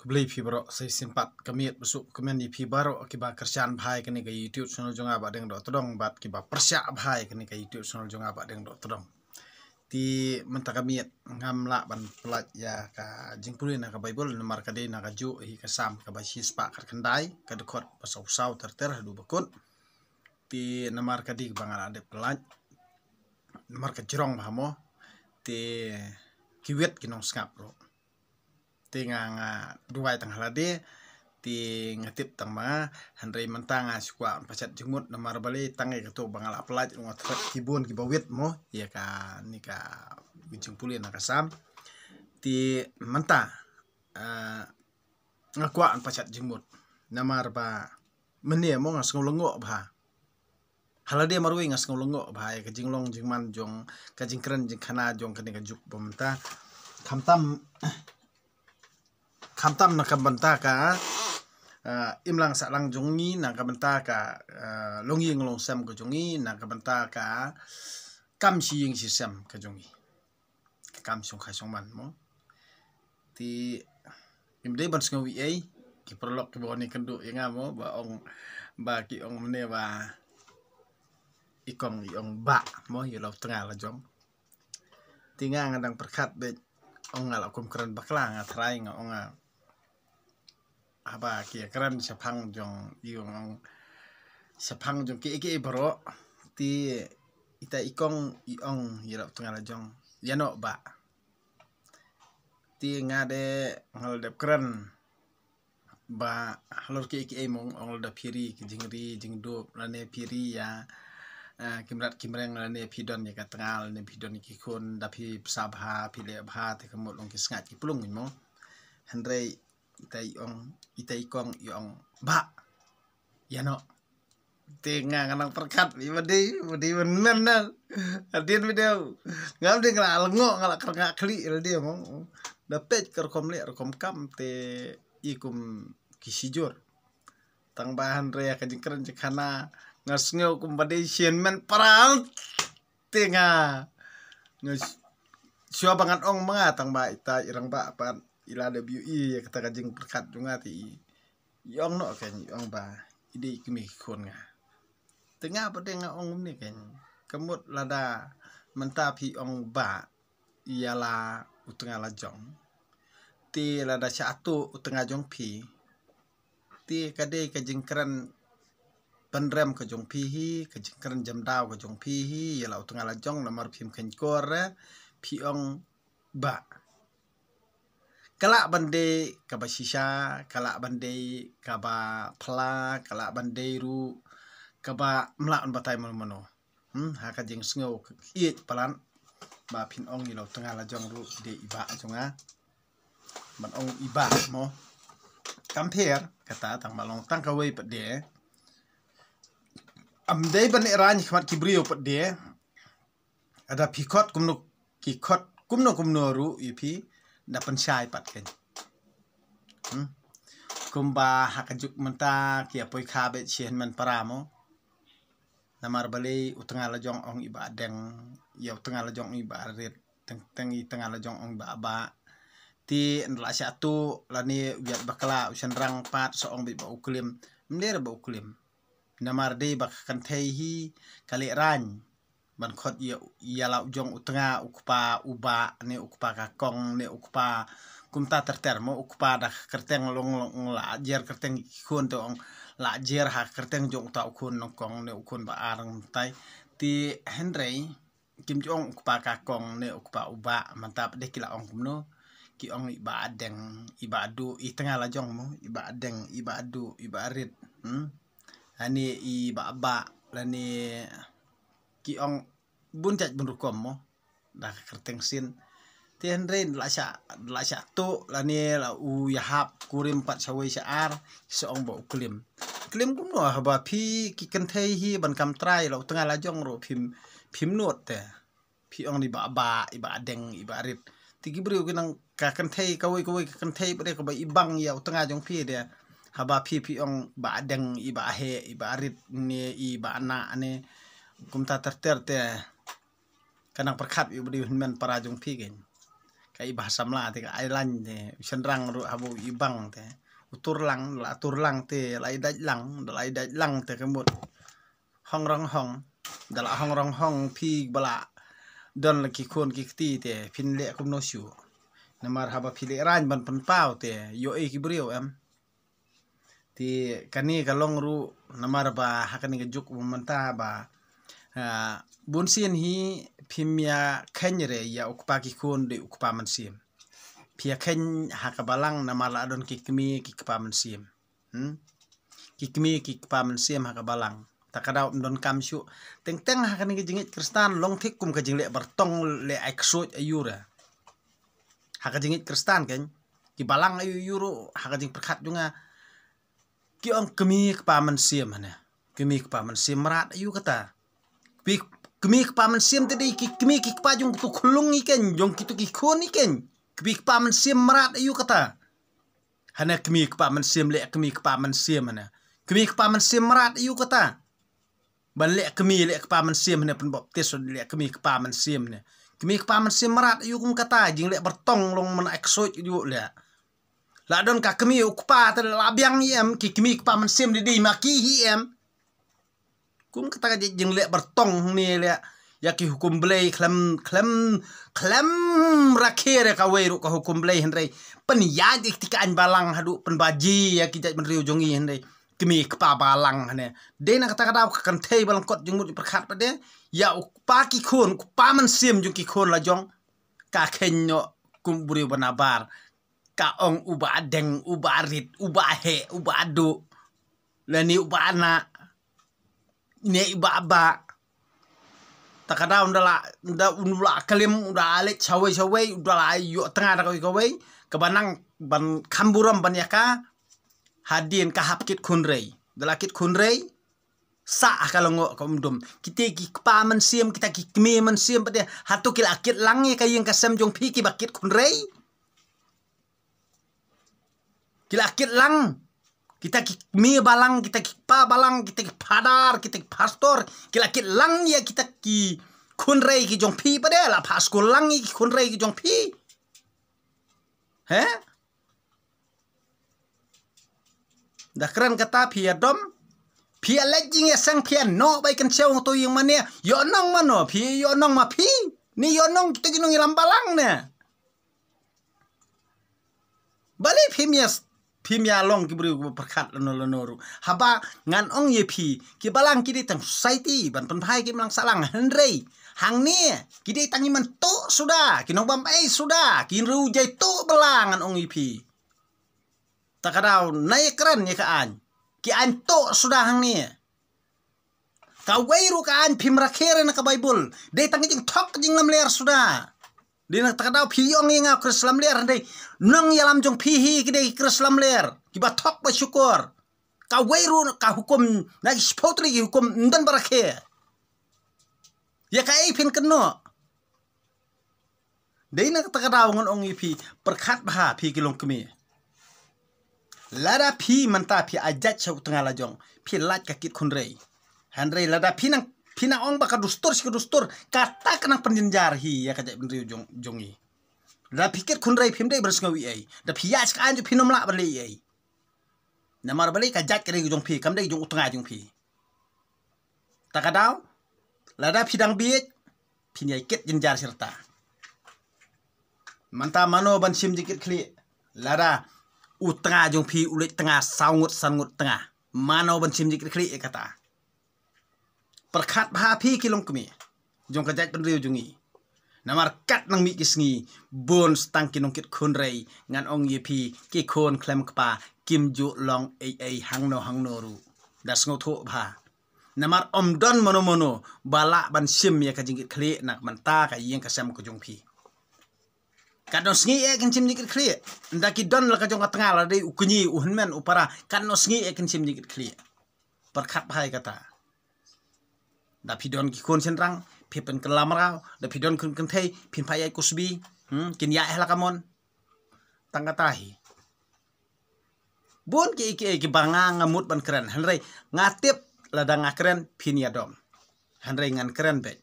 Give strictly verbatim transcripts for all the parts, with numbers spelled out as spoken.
Khublei phi baroh sa shisien pat, ka miet ba suk kumne ïa phi baroh kiba kyrshan bha ïa kane ka YouTube channel jong nga Bah Deng Dohtdong bad kiba pyrshah bha ïa kane ka YouTube channel jong nga Bah Deng Dohtdong. Te mynta ka miet ngam lah ban pyllait ïa ka jingpule na ka Baibl namar ka dei na ka juh hi ka Salm kaba shispah khatkhyndai, ka dkhot ba sawsaw ter ter haduh ba kut. Te namar ka dei ba nga la dep pyllait namar ka jrong bha mo. Te ki wit ki nongsngap ruh. Te nga, nga duwai tang ha lade. Te nga tip tang ma nga, hynrei mynta nga shu kwah ban pachat jingmut namar balei tang ïa kato ba nga la pyllait ruh nga thret ki bun kiba wit mo ïa kane ka jingpule na ka Salm. Te mynta, ah, nga kwah ban pachat jingmut namar ba mynne mo nga sngew lyngngoh bha. Ha lade marwei nga sngew lyngngoh bha ïa ka jinglong jingman jong, ka jingkren jingkhana jong kane ka juk ba mynta. Khamtam, khamtam na ka bynta ka, ah, imlang sahlang jong ngi, na ka bynta ka, ah, longïing longsem ka jong ngi, na ka bynta ka kam shi ïing shi sem ka jong ngi. Ka kam shongkha shongman mo. Te ngim dei ban sngew ei ei, ki paralok kiba wan ïakynduh ïa nga mo, ba ong, ba ki ong mynne ba i kong i ong bah mo ïa la u tnga la jong. Te nga nga dang pyrkhat beit, ong nga la kum kren bakla, nga tharai nga ong nga haba ki ïakren shaphang jong i ong, shaphang jong kiei kiei baroh. Te ita i kong i ong ïa la u tnga la jong, ïa noh bah. Te nga de nga la dep kren ba halor kiei kiei mo ong lada phi ri ki jingri jingdup lane phi ri ïa, eh, ki mrad ki mreng lane phi don ïa ka tnga lane phi don ïa ki khun, da phi bsa bha phi leh bha te ka mut long ki sngaid ki plung mo. Hynrei ita i ong, ita i kong i ong bah, ïa noh. Te nga nga nang pyrkhat i ba dei, ba dei ban men na. Hadien video ngam dei nga la lyngngoh, nga la kyrngah khlieh ïa lade mo. Da peit ka rukom leh rukom kam te i kum ki shijur. Tang ba hynrei ka jingkren jingkhana nga sngew kum ba dei shisien men para. Te nga, nga shuwa ba ngan ong ma nga tang ba ita i rangbah pat i la dep ïohi ïa kata ka jingpyrkhat jong nga te i, i ong noh kein, i ong ba i dei i kmie ki khun nga. Te nga pat de nga ong kumne kein, ka mut lada mynta phi ong bah ïa la u tnga la jong, te lada shah tuh u tnga jong phi, te ka dei ka jingkren pynrem ka jong phi hi, ka jingkren jemdaw ka jong phi hi ïa la u tnga la jong namar phim kheiñ kor, phi ong bah. Ka lah ban dei kaba shisha, ka lah ban dei kaba phylla, ka lah ban dei ruh kaba ym lah ban batai mano mano. Hmm, ha ka jingsngew ka ïeit palat ba phin ong ïa la u tnga la jong ruh dei i bah jong nga. Ban ong i bah mo, kam pher kata, tang ba long tang kawei pat de. Ym dei ban ïarai khmat ki briew pat de. Lada phi khot kumno, ki khot kumno kumno ruh ïa phi, da pynshai pat kein. Hmm. Kumba ha ka juk mynta ki ïa poi kha beit shi hynmen para mo. Namar balei u tnga la jong ong i bah deng, ïa u tnga la jong ong i bah rit, teng teng i tnga la jong ong i bah bah. Te ynda la shah tuh lane u ïaid bakla u shynrang pat sa ong beit ba u klim. Ym dei re ba u klim. Namar dei ba ka kynthei hi ka lehraiñ ban khot ïa, ïa la u jong u tnga u kpa u bah ne u kpa ka kong ne u kpa kumta ter ter mo, u kpa da ka kyrteng long long la jer kyrteng ki khun te ong la jer ha ka kyrteng jong uta u khun nyngkong ne u khun ba ar ngtai. Te hynrei kim ju ong u kpa ka kong ne u kpa u bah, mynta pat de ki la ong kumno, ki ong i bah deng, i bah duh, i tnga la jong mo, i bah deng, i bah duh, i bah rit. Hmm. Lane i bah bah, lane ki ong bun jait bun rukom mo, da ka kyrteng sien. Te hynrei la shah, la shah tuh lane la u ïa hap kurim pat shawei sha ar, ki sa ong ba u klim. Klim kumno haba phi ki kynthei hi ban kam trai la u tnga la jong ruh phim, phim nud te. Phi ong i bah bah, i bah deng, i bah rit. Te ki briew ki nang ka kynthei kawei kawei ka kynthei pat de kaba i bang ïa u tnga jong phi de. Haba phi phi ong bah deng, i bah heh, i bah rit ne i bah nah ne. Kumta ter ter te. Ka nang pyrkhat ïa u briew hynmen para jong phi kein. Ka ai ba samla te ka ai lang te, u shynrang ruh haba u ibang te, u tur lang, la tur lang te, la i dait lang, da la i dait lang te ka mut hong rong hong, da la hong rong hong phi ba la don la ki khun ki kti te, phin leh kumno shuh. Namar haba phi leh rang ban pynpaw te, ïoh ei ki briew em. Te kane ka long ruh namar ba ha kane ka juk ba mynta ba, ah, bun sien hi phim ïa kheiñ re ïa u kpa ki khun dei u kpa mynsiem. Phi ïa kheiñ ha ka balang namar la don ki kmie ki kpa mynsiem. Hmm? Ki kmie ki kpa mynsiem ha ka balang. Ta ka daw ym don kam shuh. Teng teng ha kane ka jingngeit Khristan long thik kum ka jingleh bartong leh ai ksuid aiu re. Ha ka jingngeit Khristan kein, ki balang aiu aiu ruh ha ka jingpyrkhat jong nga. Ki ong kmie kpa mynsiem hane. Kmie kpa mynsiem mrad aiu kata. Kmie, kmie kpa mynsiem te dei ki kmie ki kpa jong kitu khunlung i kein, jong kitu ki khun i kein. Kmie kpa mynsiem mrad aiu kata. Hane kmie kpa mynsiem leh kmie kpa mynsiem hane. Kmie kpa mynsiem mrad aiu kata. Ban leh kmie leh kpa mynsiem hane, pynbaptis leh kmie kpa mynsiem hane. Kmie kpa mynsiem mrad aiu kum kata, jingleh bartong long man ai ksuid aiu leh. La don ka kmie u kpa te la biang i em, ki kmie kpa mynsiem dei dei ma ki hi em. Kum kata ka jait jingleh bartong ne leh ïa ki hukum Blei khlem, khlem, khlem rakhe re kawei ruh ka hukum Blei hynrei pynïaid ïa ki ti ka aiñ balang haduh pynbaji ïa ki jait bynriew jong ngi hynrei kmie kpa balang hane. Dei na kata ka daw ka kynthei ba lyngkot jingmut jingpyrkhat pat de ïa u kpa ki khun, u kpa mynsiem jong ki khun la jong. Ka kheiñ noh kum u briew ba nabar. Ka ong uba deng, uba rit, uba heh, uba duh. Lane uba na. Ne uba ba. Ta ka daw ynda la, ynda u la klim, u da leit shawei shawei, u da la ïoh tnga da kawei kawei. Kaba nang ban kham burom ban ïa ka. Hadien ka hap kit khunrei. Da la kit khunrei. Sa ha ka lyngngoh ka um dum. Kita ki kpa mynsiem, kita ki kmie mynsiem pat de. Hato ki la kit lang ïa ka ïing ka sem jong phi kiba kit khunrei. Ki la kit lang. Kita ki kmie balang, kita ki kpa balang, kita ki phadar, kita ki pastor. Ki la kit lang ïa kita ki khunrei ki jong phi pat de, la phah skul lang ïa ki khunrei ki jong phi. He? Da kren kata phi ïa dom. Phi ïa leit jingïaseng phi ïa noh bai kan chew to ïing mane. Ïoh nong mano phi ïoh nong ma phi. Ni ïoh nong kita ki nongïalam balang ne. Balei phim ïa, phim ïa long ki briew kiba pyrkhat lano lano ruh. Haba ngan ong ïa phi, ki balang ki dei tang society, ban pynphai ki balang sahlang hynrei. Hangne, ki dei tang i man tuh suda, ki nongbam ei suda, ki riew jai tuh balang ngan ong ïa phi. Ta ka daw, na ïa kren ïa ka aiñ. Ki aiñ tuh suda hangne. Kawei ruh ka aiñ phim rakhe re na ka Baibul. Dei tang ka jingthok ka jinglamler suda. Dei na kata ka daw phi ong ïa nga u Khrist lamler hynrei nongïalam jong phi hi ki dei ki Khrist lamler. Kiba thok ba shukor. Kawei ruh ka hukum na ki shiphew tylli ki hukum ym don ba rakhe. Ïa kaei phin kynnoh. Dei na kata ka daw ngan ong ïa phi pyrkhat bha phi ki longkmie. Lada phi mynta phi ai jait sha u tnga la jong phi lait ka kit khunrei. Hynrei lada phi nang, phi nang ong ba ka dustur shi ka dustur kata ka nang pynjynjar hi ïa ka jaitbynriew jong, jong ngi. Lada phi kit khunrei phim dei ban sngew ei ei. Da phi ïaid sha ka aiñ jong phi nym lah ban leh ei ei. Namar balei ka jait ka dei ka jong phi kam dei ka jong u tnga jong phi. Ta ka daw lada phi dang bieit phin ïai kit jynjar shi rta. Mynta mano ban shim jingkitkhlieh lada u tnga jong phi u leit tnga saw ngut san ngut tnga. Mano ban shim jingkitkhlieh ïa kata. Pyrkhat bha phi ki longkmie jong ka jaitbynriew jong ngi. Namar kat nang mih ki sngi bun stang ki nongkit khunrei ngan ong ïa phi ki khun khlem kpa kim ju long ei ei hangno hangno ruh. Da sngewthuh bha. Namar ym don mano mano ba lah ban shim ïa ka jingkitkhlieh na ka bynta ka ïing ka sem ka jong phi. Katno sngi eh kin shim jingkitkhlieh. Ynda ki don la ka jong ka tnga la dei u kñi u hynmen u para katno sngi eh kin shim jingkitkhlieh. Pyrkhat bha ïa kata. Da phi don ki khun shynrang phi pynkylla mraw, da phi don khun kynthei phin phah ïa i kusbi. Hmm, kin ïa eh la ka mon. Tang kata hi. Bun ki, ki, ki ba nga nga mut ban kren. Hynrei nga tip lada nga kren phin ïa dom. Hynrei ngan kren beit.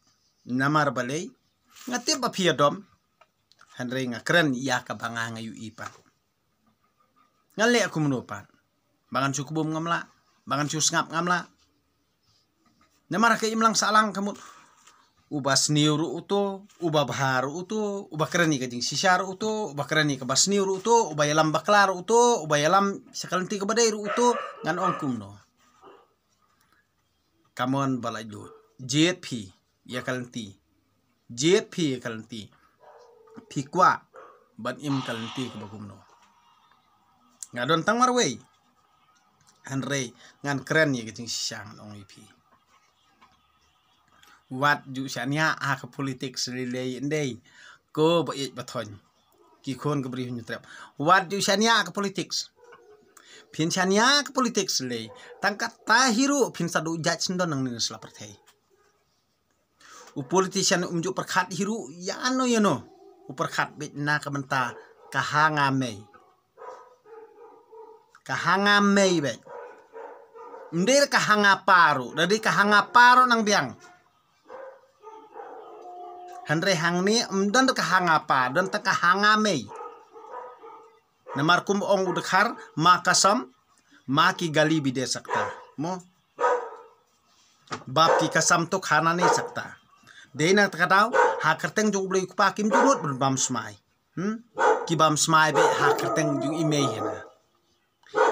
Namar balei? Nga tip ba phi ïa dom. Hynrei nga kren ïa kaba nga nga ïohi pat. Ngan leh kumno pat? Ba ngan shu kbum ngam lah, ba ngan shu sngap ngam lah. Namar ka imlang sahlang ka mut. Uba sniew ruh uto, uba bha ruh uto, uba kren ïa ka jingshisha ruh uto, uba kren ïa kaba sniew ruh uto, uba ïalam bakla ruh uto, uba ïalam sha ka lynti kaba dei ruh uto, ngan ong kumno? Come on, ba la ïoh. Jied phi ïa ka lynti. Jied phi ïa ka lynti. Phi kwah ban im ka lynti kaba kumno? Nga don tang marwei. Hynrei ngan kren ïa ka jingshisha, ngan ong ïa phi. Wat ju shaniah ha ka politics lei lei ndei. Ko ba ïeit ba thoiñ. Ki khun ka bri Hynñiewtrep. Wat ju shaniah ha ka politics. Phin shaniah ha ka politics lei. Tang katta hi ruh phin sa duh judge sngewdon nangne na sla pyrthei. U politician um ju pyrkhat hi ruh ïano ïano. U pyrkhat beit na ka bynta ka ha nga mei. Ka ha nga mei beit. Ym dei ka ha nga pa ruh, da dei ka ha nga pa ruh nang biang. Hynrei hangne ym don ka ha nga pa, don tang ka ha nga mei. Namar kum ong u dkhar, ma kasam, ma ki gali bhi de sakta. Mo? Bap ki kasam to khana nahi sakta. Dei na kata ka daw, ha kyrteng jong U Blei U Kpa kim ju nud ban bam smai. Hmm? Ki bam smai beit ha kyrteng jong i mei hana.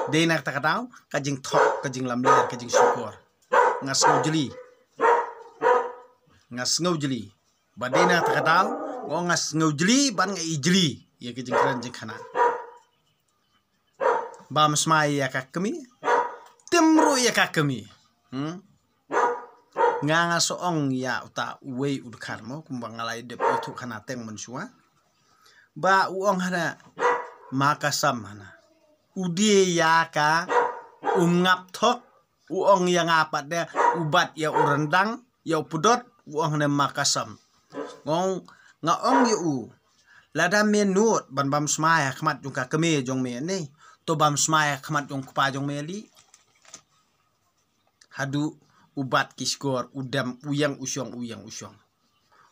Dei na kata ka daw, ka jingthok, ka jinglamler, ka jingshukor. Nga sngewjli. Nga sngewjli. Ba dei na kata ka daw, nga ong nga sngewjli, ban nga ijli. Ïa ka jingkren jingkhana. Bam smai ïa ka kmie. Tim ruh ïa ka kmie. Hmm? Nga nga sa ong ïa uta uwei u dkhar mo, kumba nga la ïa dep ïathuh khana teng mynshuwa. Ba u ong hana, ma kasam hana. U die ïa ka, um ngap thok, u ong ïa nga pat de, u bat ïa u ryndang, ïa u pudot, u ong hana ma kasam. Nga ong, nga ong ïa u, lada me nud ban bam smai ha khmat jong ka kmie jong me ne, to bam smai ha khmat jong kpa jong me li. Haduh u bat ki shkor, u dem, u ïeng u shong, u ïeng u shong.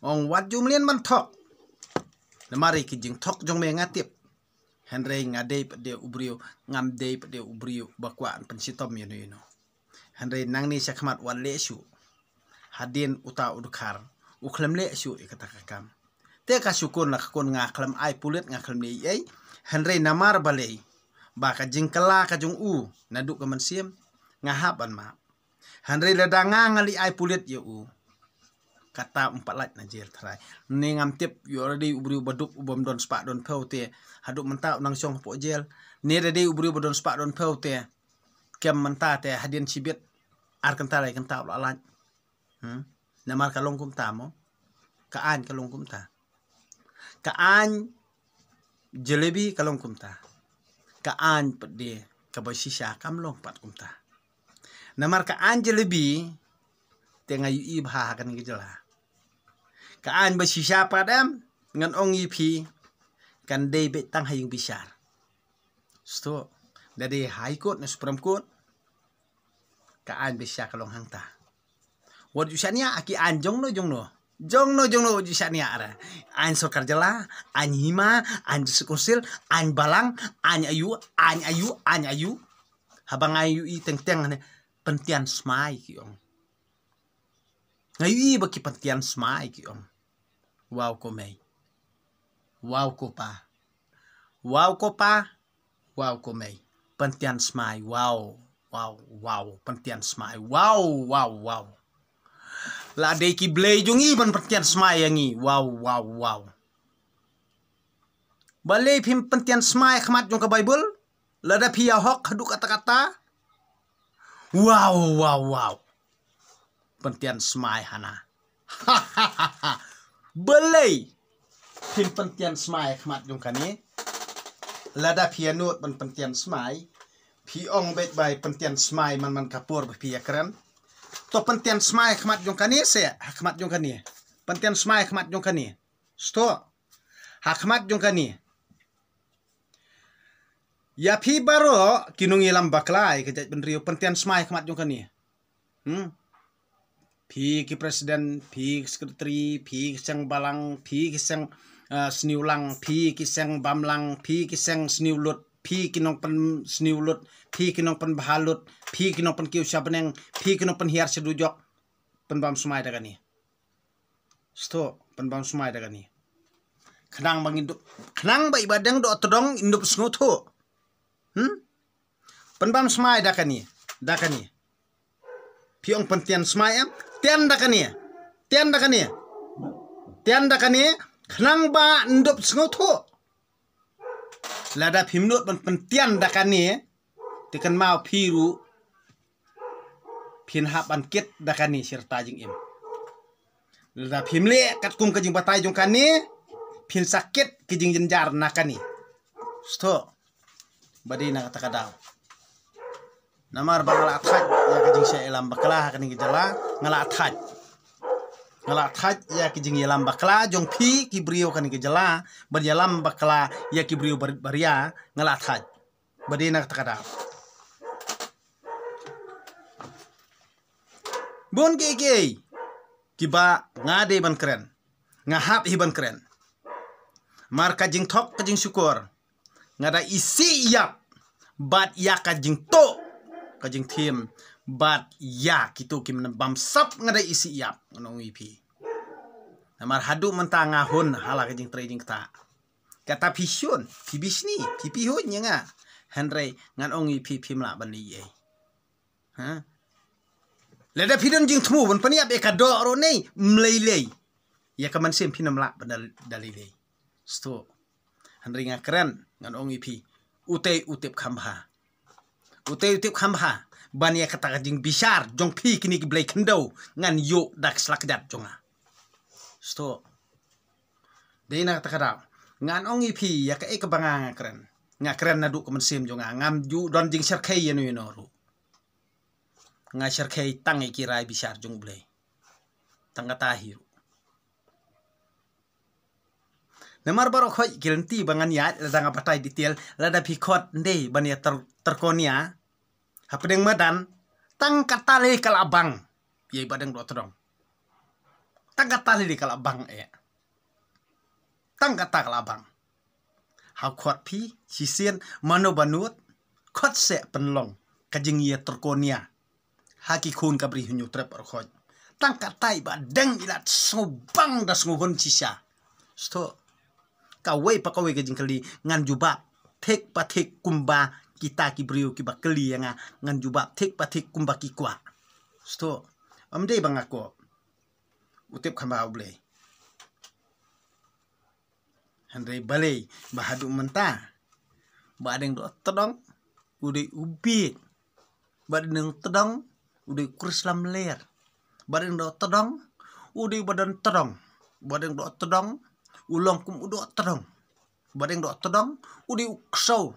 Ong wat ju mlien ban thok. Namar ïa ki jingthok jong me nga tip. Hynrei nga dei pat de u briew, ngam dei pat de u briew ba kwah ban pynshitom ïano ïano. Hynrei nangne sha khmat wat leh shuh. Hadien uta u dkhar, u khlem leh shuh ïa kata ka kam. Te ka shu kun la ka kun, nga khlem ai pulit, nga khlem leh ei ei. Hynrei namar balei ba ka jingkylla ka jong u naduh ka mynsiem, nga hap ban map. Hynrei lada nga nga leh ai pulit ïa u, kata um pat lait na jel tharai. Ne ngam tip, ïoh dei u briew ba duk u bym don spah don phew te haduh mynta u nang shong hapoh jel. Ne da dei u briew ba don spah don phew te, kem mynta te hadien shibit ar kynta lai kynta u la lait. Hmm? Namar ka long kumta mo. Ka aiñ ka long kumta. Ka aiñ jalebi ka long kumta. Ka aiñ pat de kaba shisha kam long pat kumta. Namar ka aiñ jalebi te nga ïohi bha ha kane ka jylla. Ka aiñ ba shisha pat em, ngan ong ïa phi, kan dei beit tang ha ïing bishar. Sto, da dei High Court ne Supreme Court, ka aiñ ba shisha ka long hangta. Wat ju shaniah ha ki aiñ jongno jongno. Jongno jongno wat ju shaniah re. Aiñ sorkar jylla, aiñ hima, aiñ district council, aiñ balang, aiñ ayu, aiñ ayu, aiñ ayu. Haba nga ïohi teng teng ne, pyntian smai ki ong. Nga ïohi ba ki pyntian smai ki ong. Waw ko mei. Waw ko pa. Waw ko pa. Waw ko mei. Pyntian smai. Waw. Waw. Waw. Pyntian smai. Waw. Waw. Waw. La dei ki blei jong ngi ban pyntian smai ïa ngi. Waw. Waw. Waw. Balei phim pyntian smai khmat jong ka Baibl? Lada phi ïa hok haduh katta katta. Waw, waw, waw. Pyntian smai hana. Balei phim pyntian smai khmat jong kane? Lada phi ïa nud ban pyntian smai, phi ong beit bai pyntian smai man man ka por ba phi ïa kren. To pyntian smai khmat jong kane se, ha khmat jong kane. Pyntian smai khmat jong kane. Sto. Ha khmat jong kane. Ïa phi baroh ki nongïalam bakla ïa ka jaitbynriew, pyntian smai khmat jong kane. Hmm. Phi ki president, phi ki secretary, phi ki seng balang, phi ki seng ah, sniewlang, phi ki seng bamlang, phi ki seng sniewlut, phi ki nongpynsniewlut, phi ki nongpynbhalut, phi ki nongpynkiew sha bneng, phi ki nongpynhiar sha dujok. Pynbam smai da kane. Sngewthuh, pynbam smai da kane. Khnang ba ngin dup, khnang ba i Bahdeng Dohtdong in dup sngewthuh. Hmm? Pynbam smai da kane, da kane. Phi ong pyntian smai em? Tian da kane. Tian da kane. Tian da kane, khnang ba in dup sngewthuh. Lada phim nud ban pyntian da kane, te kynmaw phi ruh phin hap ban kit da kane shi rta jingim. Lada phim leh katkum ka jingbatai jong kane, phin sa kit ki jingjynjar na kane. Sngewthuh. Ba dei na kata ka daw. Namar ba nga la thait ïa ka jingshah ïalam bakla ha kane ka jylla, nga la thait. Nga la thait ïa ka jingïalam bakla jong phi ki briew kane ka jylla, ban ïalam bakla ïa ki briew bar-, baria, nga la thait. Ba dei na kata ka daw. Bun kiei kiei kiba nga dei ban kren, nga hap hi ban kren. Mar ka jingthok ka jingshukor, nga da isih ïap bad ïa ka jingtuh ka jingthim, bad ïa kito kim bamsap nga da isih ïap, ngan ong ïa phi. Namar haduh mynta nga hun ha la ka jingtrei jingktah. Kata phi shun, phi bishni, phi phi hun ïa nga. Hynrei ngan ong ïa phi, phim lah ban leh ei. Ha? Lada phi don jingthmu ban pynïap ïa ka doh ruh ne, mlei lei. Ïa ka mynsiem phin ym lah ban da, da lei lei. Sngewthuh. Hynrei nga kren, ngan ong ïa phi, utei u tip kham bha. Utei u tip kham bha ban ïa kata ka jingbishar jong phi kine ki blei khyndew, ngan ïoh da ka sla kjat jong nga. Sngewthuh. Dei na kata ka daw, ngan ong ïa phi ïa kaei kaba nga nga kren. Nga kren naduh ka mynsiem jong nga, ngam ju don jingshyrkhei ïano ïano ruh. Nga shyrkhei tang ïa ki rai bishar jong U Blei. Tang kata hi ruh. Namar baroh khoit ki lynti ba ngan ïaid, lada nga batai detail, lada phi khot ndei ban ïa ter-, tyrkonia hapdeng madan, tang kata lei ka la bang ïa i Bahdeng Dohtdong. Tang kata lei ka la bang eh. Tang kata ka la bang. Ha khot phi shisien, mano ba nud, khot seh pynlong ka jingïatyrkonia ha ki khun ka Bri Hynñiewtrep baroh khoit. Tang kata i Bahdeng i la sngewbang da sngewhun shisha. Sngewthuh. Kawei pa kawei ka jingkylli ngan jubab thik pa thik kumba kita ki briew kiba kylli ïa nga, ngan jubab thik pa thik kumba ki kwah. Sngewthuh. Ym dei ba nga kwah. U tip kham bha U Blei. Hynrei balei ba haduh mynta Bahdeng Dohtdong u dei u bieit. Bahdeng Dohtdong u dei u krislam ler. Bahdeng Dohtdong u dei u ba don tdong. Bahdeng Dohtdong u long kum u dohtdong. Bahdeng Dohtdong u dei u ksew.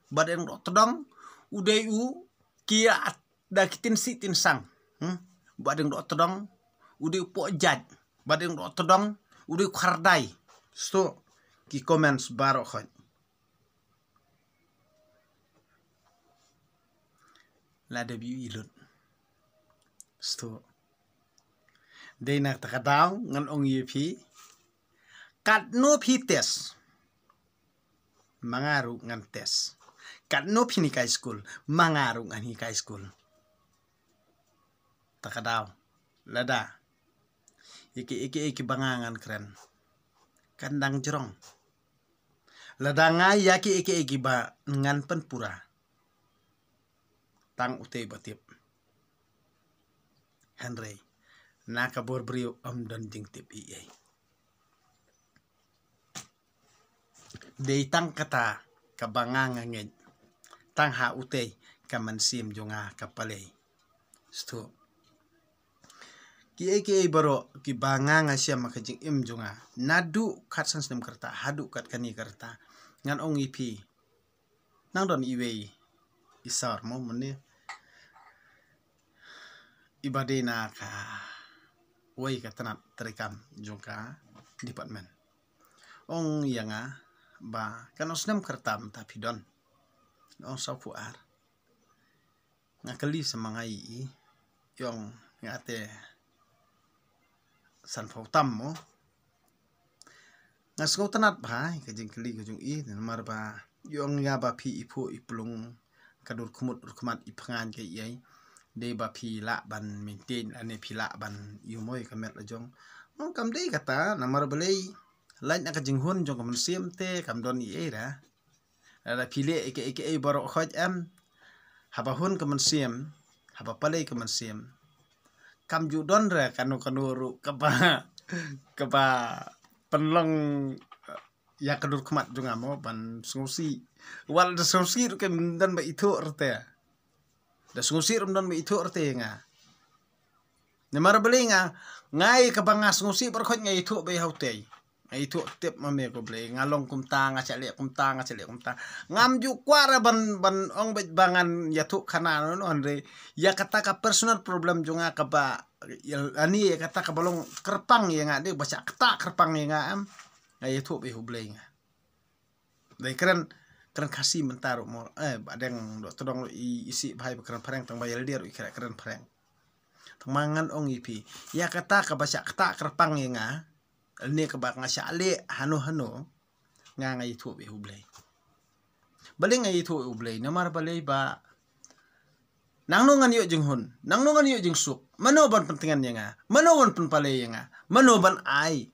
Bahdeng Dohtdong u dei u ki ïa da ki tynsih tynsang. Hmm? Bahdeng Dohtdong u dei u pohjait. Bahdeng Dohtdong u dei u khardai. Sngewthuh, ki comments baroh khoit. Lada phi ïohi lut. Sngewthuh. Dei na kata ka daw ngan ong ïa phi, katno phi test, ma nga ruh ngan test. Katno phin hikai skul, ma nga ruh ngan hikai skul. Ta ka daw, lada ïa kiei kiei kiba nga ngan kren, kan dang jrong. Lada nga ïa kiei kiei kiba ngan pynpura, tang utei ba tip. Hynrei na ka bor briew ym don jingtip ei ei. Dei tang kata kaba nga nga ngeit, tang ha utei ka mynsiem jong nga ka pynlong. Sngewthuh. Kiei kiei baroh kiba nga nga shem ha ka jingim jong nga, naduh khatsan snem ka rta haduh kat kane ka rta, ngan ong ïa phi, nang don iwei i sir mo mynne, iba dei na kawei ka tnat treikam jong ka department. Ong ïa nga ba katno snem ka rta mynta phi don. Ong sawphew ar. Nga kylli sa ma nga ïa i, i ong nga te sanphew tam mo. Nga sngewtynnat bha ïa ka jingkylli ka jong i, namar ba i ong ïa ba phi i phuh i plung, ka dur khmut dur khmat i phngan ka i ei. Dei ba phi lah ban maintain, ane phi lah ban ïuh mo ïa ka met la jong. Ong kam dei kata, namar balei, lait na ka jinghun jong ka mynsiem te kam don i ei ra. Lada phi leh ïa ka, ïa ka ei baroh khoit em. Haba hun ka mynsiem, haba palei ka mynsiem, kam ju don re kano kano ruh kaba, kaba pynlong ïa ka dur khmat jong nga mo ban sngewsih. Wat da sngewsih ruh kam don ba ithuh rte. Da sngewsih ruh don ba ithuh rte nga. Namar balei nga, nga ïa kaba nga sngewsih baroh khoit nga ithuh ba i ha utei. Nga ithuh tip ma me ko Blei, nga long kumta, nga sha leh kumta, nga sha leh kumta. Ngam ju kwah ra ban, ban ong bad ba ngan ïathuh khana no, no, hynrei ïa kata ka personal problem jong nga kaba, ïa, ani ïa kata kaba long kyrpang ïa nga, dei ba sha kata kyrpang ïa nga em. Nga ithuh ba i ha u Blei nga. Dei kren, kren Khasi mynta ruh mo, eh, ba dang dok tdong ruh i, i sih bha i ba kren phareng, tang ba ïa lade ruh i kren, kren phareng. Tang ma ngan ong ïa phi, ïa kata kaba sha kata kyrpang ïa nga, lane kaba nga sha leh hano hano, nga nga ithuh ba i ha u Blei. Balei nga ithuh ba i ha u Blei, namar balei ba nangno ngan ïoh jinghun, nangno ngan ïoh jingsuk, mano ban pyntngen ïa nga, mano ban pynpalei ïa nga, mano ban ai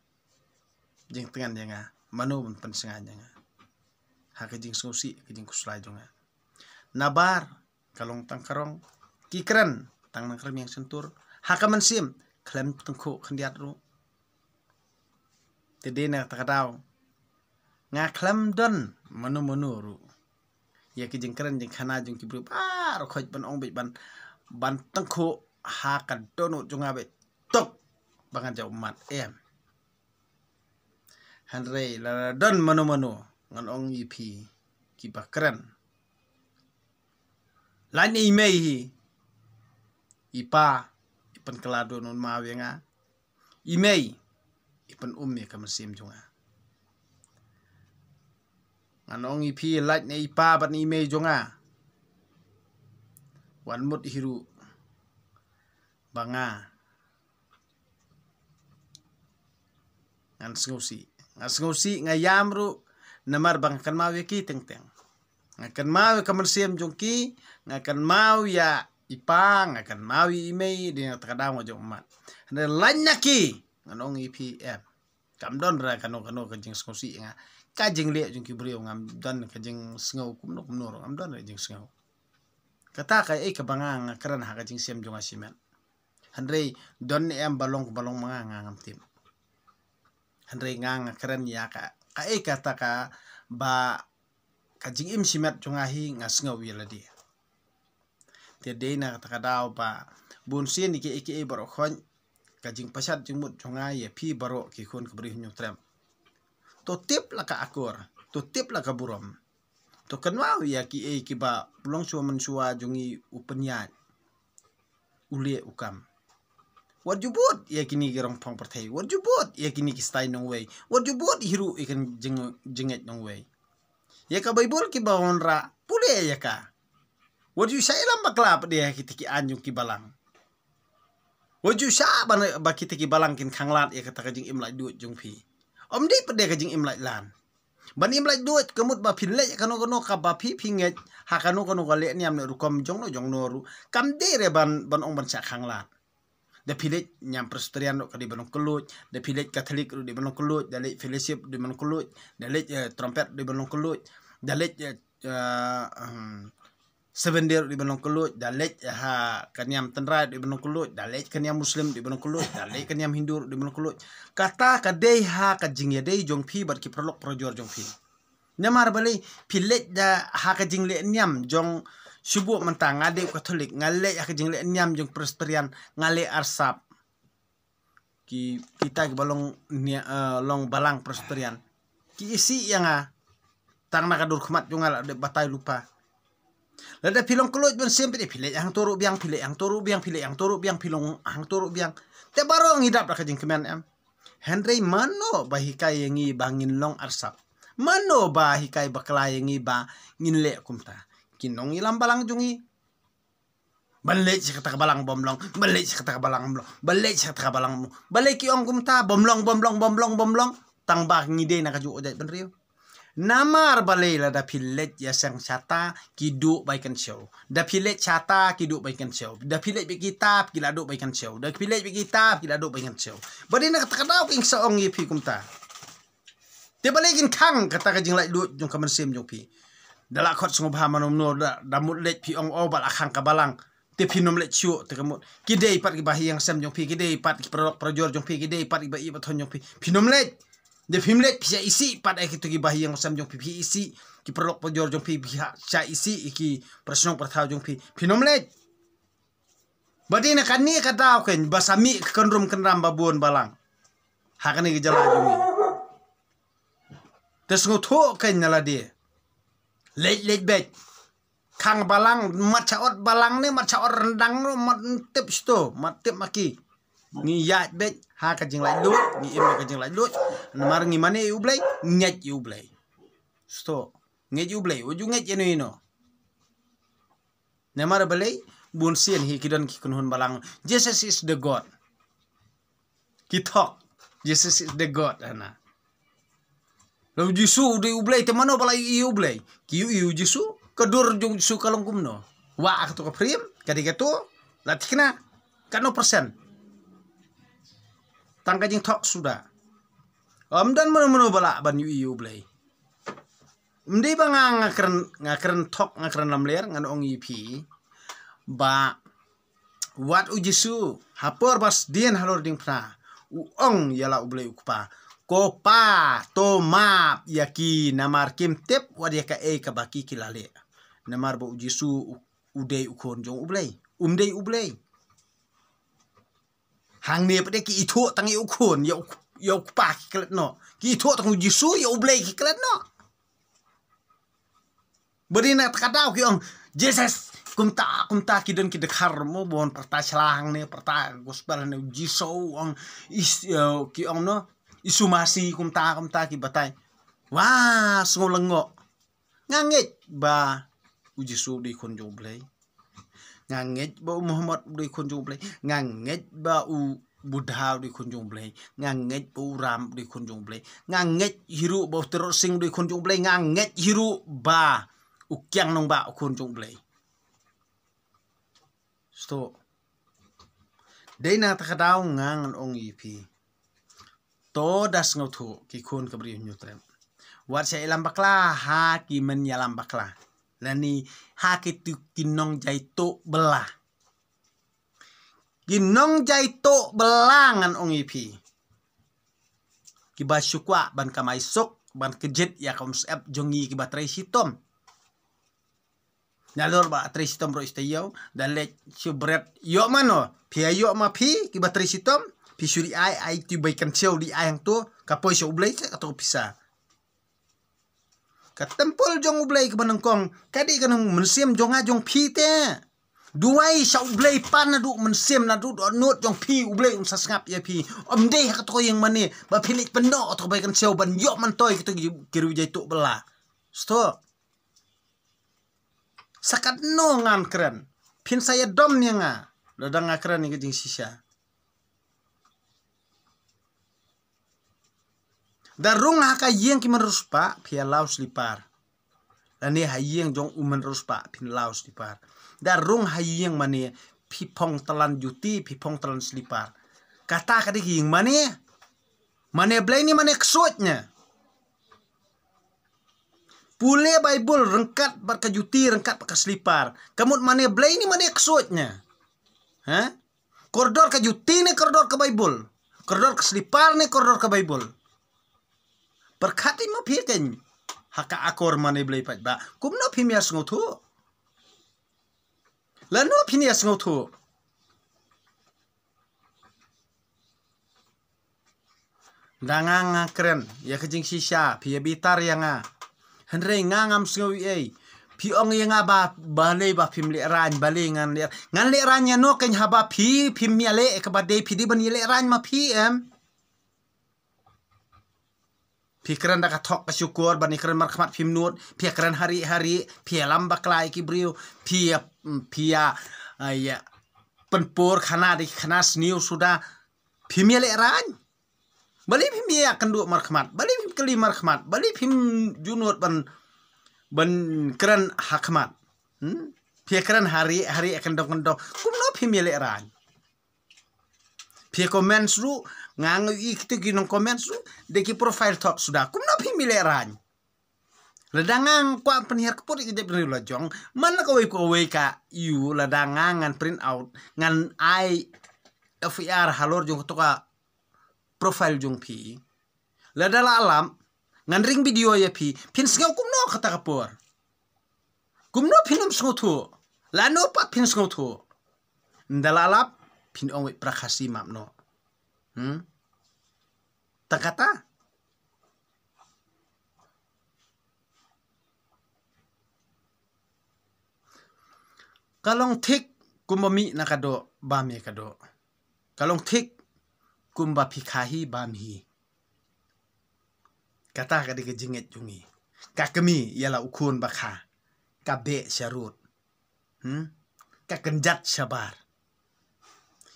jingtngen ïa nga, mano ban pynsngaid ïa nga. Ha ka jingsngewsih, ka jingkhuslai jong nga. Nabar, ka long tang ka rong, ki kren tang nang kyrmiang shyntur, ha ka mynsiem khlem tyngkhuh khyndiat ruh. Te dei na kata ka daw nga khlem don mano mano ruh ïa ki jingkren jingkhana jong ki briew baroh khoit ban ong bad ban, ban tyngkhuh ha ka dohnud jong nga bad tok ba ngan jaw ummat em. Hynrei lada don mano mano ngan ong ïa phi kiba kren. Lait na i mei hi, i pa i pynkylla dohnud maw ïa nga. I mei i pynum ïa ka mynsiem jong nga. Ngan ong ïa phi, lait na i pa bad na i mei jong nga, wan mut hi ruh ba nga ngan sngewsih. Nga sngewsih, nga ïam ruh, namar ba nga kynmaw ïa ki teng teng. Nga kynmaw ïa ka mynsiem jong ki, nga kynmaw ïa i pa, nga kynmaw ïa i mei, dei na kata ka daw nga jaw ummat. Hynrei lait na ki, ngan ong ïa phi em, kam don re kano kano ka jingsngewsih ïa nga. Ka jingleh jong ki briew ngam don ka jingsngew kumno kumno ruh, ngam don re jingsngew. Kata kaei kaba nga nga kren ha ka jingshem jong nga shimet. Hynrei don ne em ba long, ba long ma nga, nga ngam tip. Hynrei nga nga kren ïa ka, kaei kata kaba ka jingim shimet jong nga hi nga sngew ïa lade. Te dei na kata ka daw ba bun sien ïa kiei kiei baroh khoit, ka jingpashat jingmut jong nga ïa phi baroh ki khun ka Bri Hynñiewtrep. To tip la ka akor, to tip la ka burom. To kynmaw ïa kiei kiba u longshuwa mynshuwa jong ngi u pynïaid, u leh u kam. Wat ju bud ïa kine ki rong phong pyrthei, wat ju bud ïa kine ki style nongwei, wat ju bud hi ruh ïa ka jing, jingngeit nongwei. Ïa ka Baibl kiba wanrah, pule ïa ka. Wat ju shah ïalam bakla pat de ha kita ki aiñ jong ki balang. Wat ju shah ba, ba kita ki balang kin khanglad ïa kata ka jingim laitluid jong phi. Ym dei pat de ka jingim laitlan. Ban im laitluid ka mut ba phin leh kano kano kaba phi phi ngeit, ha kano kano ka leh niam ne rukom jongno jongno ruh. Kam dei re ban, ban ong ban shah khanglad. Da phi leit niam Presbyterian ruh ka dei ban long kylluid, da phi leit Catholic ruh dei ban long kylluid, da leit Fellowship dei ban long kylluid, da leit, eh, Trumpet dei ban long kylluid, da leit, eh, eh, um, Seventh Day ruh dei ban long kylluid, da leit ha ka niam Tynrai ruh dei ban long kylluid, da leit ka niam Muslim dei ban long kylluid, da leit ka niam Hindu ruh dei ban long kylluid. Kata ka dei ha ka jingïadei jong phi bad ki paralok parajor jong phi. Namar balei? Phi leit da ha ka jingleh niam jong shu buh mynta nga dei u Catholic, nga leit ha ka jingleh niam jong Presbyterian, nga leh arsap. Ki, kita kiba long nia, eh, long balang Presbyterian ki isih ïa nga. Tang na ka dur khmat jong nga la dep batai lypa. Lada phi long kylluid ban shem phi dei phi leit hangto ruh biang, phi leit hangto ruh biang, phi leit hangto ruh biang, phi long hangto ruh biang. Te baroh ngi dap da ka jingkmen em. Hynrei mano ba hikai ïa ngi ba ngin long arsap? Mano ba hikai bakla ïa ngi ba ngin leh kumta? Ki nongïalam balang jong ngi. Ban leit sha kata ka balang bym long, ban leit sha kata ka balang bym long, ban leit sha kata ka balang bym long. Balei ki ong kumta, bym long, bym long, bym long, bym long? Tang ba ngi dei na kajuh ka jaitbynriew. Namar balei lada phi leit ïaseng shata ki duh bai kynshew. Da phi leit shata ki duh bai kynshew. Da phi leit bad ki tap ki la duh bai kynshew. Da phi leit bad ki tap ki la duh bai kynshew. Bad ïa na kata ka daw ki sa ong ïa phi kumta. Te balei kin khang kata ka jinglaitluid jong ka mynsiem jong phi. Da la khot sngewbha mano mano da, da mut leit phi ong, oh, ba la khang ka balang. Te phin ym leit shuh, te ka mut. Ki dei pat kiba ha ïing ha sem jong phi, ki dei pat ki paralok parajor jong phi, ki dei pat kiba ïeit ba thon jong phi. Phin ym leit. Da phim leit phi shah isih pat ïa kito kiba ha ïing ha sem jong phi, phi isih ki paralok parajor jong phi, phi shah isih ïa ki parashnong parathaw jong phi. Phin ym leit. Bad ïa na kane ka daw kein ba sa mih ka kynrum kynram ba bun balang ha kane ka jylla jong ngi. Te sngewthuh kein na lade. Leit leit beit. Khang balang, mat sha ot balang ne, mat sha ot ryndang ne, mat tip shto, mat tip ma ki. Ngi ïaid beit ha ka jinglaitluid, ngi im ha ka jinglaitluid. Namar ngi mane ïa U Blei, ngeit ïa U Blei. Shto, ngeit ïa U Blei, u ju ngeit ïa no ïa no. Namar balei, bun sien hi ki don ki kynhun balang. Jesus is the God. Ki thok, Jesus is the God, hana. Lada U Jisu u dei U Blei, te mano ba la ïohi ïa U Blei? Ki ïohi ïa U Jisu, ka dur jong U Jisu ka long kumno? Wah, kato ka phrim, ka dei kato, la thikna, katno persen? Tang ka jingthok suda. Ym don mano mano ba lah ban ïohi ïa U Blei. Ym dei ba nga, nga kren, nga kren thok, nga kren lamler, ngan ong ïa phi. Ba wat U Jisu, ha por ba sdien halor diengphna, u ong ïa la U Blei U Kpa. Ko Pa, to map ïa ki namar kim tip wat ïa kaei kaba ki ki la leh. Namar ba U Jisu u, u dei u khun jong U Blei. Um dei U Blei. Hangne pat de ki ithuh tang ïa u khun, ïa u, ïa U Kpa ki klet noh. Ki ithuh tang U Jisu, ïa U Blei ki klet noh. Bad ïa na kata ka daw ki ong, Jesus, kumta, kumta ki don ki dkhar mo, bun pyrta shlang ne, pyrta gospel ne, U Jisu, ong, is, eh, ki ong no, Isu Masi, kumta, kumta ki batai. Wah, sngew lyngngoh. Nga ngeit ba U Jisu u dei khun jong U Blei. Nga ngeit ba u Muhammad u dei khun jong U Blei. Nga ngeit ba u Buddha u dei khun jong U Blei. Nga ngeit ba u Ram u dei khun jong U Blei. Nga ngeit hi ruh ba u Tirot Sing u dei khun jong U Blei. Nga ngeit hi ruh ba u Kiang Nangbah u khun jong U Blei. Shto. Dei na kata ka daw nga ngan ong ïa phi. To da sngewthuh ki khun ka Bri u Hynñiewtrep. Wat sha ïalam bakla ha ki men ïalam bakla. Lane ha kitu ki nongjaituh bylla. Ki nongjaituh bylla ngan ong ïa phi. Kiba shu kwah ban kamai suk, ban kjit ïa ka umsyep jong ngi kiba trei shitom. Nalor ba trei shitom ruh ista ïew, da leit shu bret ïoh mano, phi ïoh ma phi, kiba trei shitom, phi shu ri ai, ai tu bai kan siew ri ai hangto, ka poi sha U Blei, kato pisa. Ka templ jong U Blei kaba nyngkong, ka dei ka nong mynsiem jong nga jong phi te. Duwai sha U Blei pan naduh mynsiem naduh dohnud jong phi U Blei un sa sngap ïa phi. Ym dei ha kato ïing mane, ba phi leit pyndoh kato bai kan siew ban ïoh myntoi kato ki, ki riewjaituh bylla. Shto. Sa katno ngan kren. Phin sa ïadom ïa nga. Lada nga kren ïa ka jingshisha. Da rung ha ka ïing ki myn riewspah, phi ïa law slipar. Lane ha ïing jong u myn riewspah, phin law slipar. Da rung ha ïing mane, phi phong tlan juti, phi phong tlan slipar. Kata ka dei ka ïing mane. Mane Blei ne mane ksuid ne. Pule Baibl ryngkat bad ka juti, ryngkat bad ka slipar. Ka mut mane Blei ne mane ksuid ne. Ha? Kordor ka juti ne kordor ka Baibl. Kordor ka slipar ne kordor ka Baibl. Pyrkhat ïa ma phi kein. Ha ka akor mane Blei paidbah. Kumno phim ïa sngewthuh. Lano phin ïa sngewthuh. Da nga nga kren ïa ka jingshisha, phi ïa bitar ïa nga. Hynrei nga ngam sngew ei ei. Phi ong ïa nga ba, balei ba phim lehrain, balei ngan leh, ngan lehrain ïa no kein haba phi, phim ïa leh, kaba dei phi dei ban ïa lehrain ma phi em. Phi kren da ka thok ka shukor, ban ïa kren markhmat phim nud, phi ïa kren hari hari, phi ïa lam bakla ïa ki briew, phi ïa, phi ïa, ah, ïa pynpur khana da ki khana sniew suda, phim ïa lehrain. Balei phim ïa kynduh markhmat, balei phim kylli markhmat, balei phim ju nud ban, ban kren ha khmat. Hmm? Phi kren ha rieh, ha rieh kyndong kyndong. Kumno phim ïa lehraiñ? Phi comment ruh, nga ïohi kito ki nong comment ruh, dei ki profile thok suda. Kumno phim ïa lehraiñ? Lada nga kwah pynhiar kput ïa ka jaitbynriew la jong, man la kawei kawei ka ïoh, lada nga ngan print out, ngan ai F I R halor jong kato ka profile jong phi. Lada la lap, ngan ring video ïa phi, phin sngew kumno kata ka por? Kumno phin ym sngewthuh? Lano pat phin sngewthuh? Nda la lap, phin ong wei pra Khasi map noh. Hmm? Tang kata. Ka long thik kumba mih na ka doh, bam ïa ka doh. Ka long thik kumba phi kha hi, bam hi. Kata ka dei ka jingngeit jong ngi. Ka kmie ïa la u khun ba kha, ka beh sharud. Hmm? Ka kynjat shabar.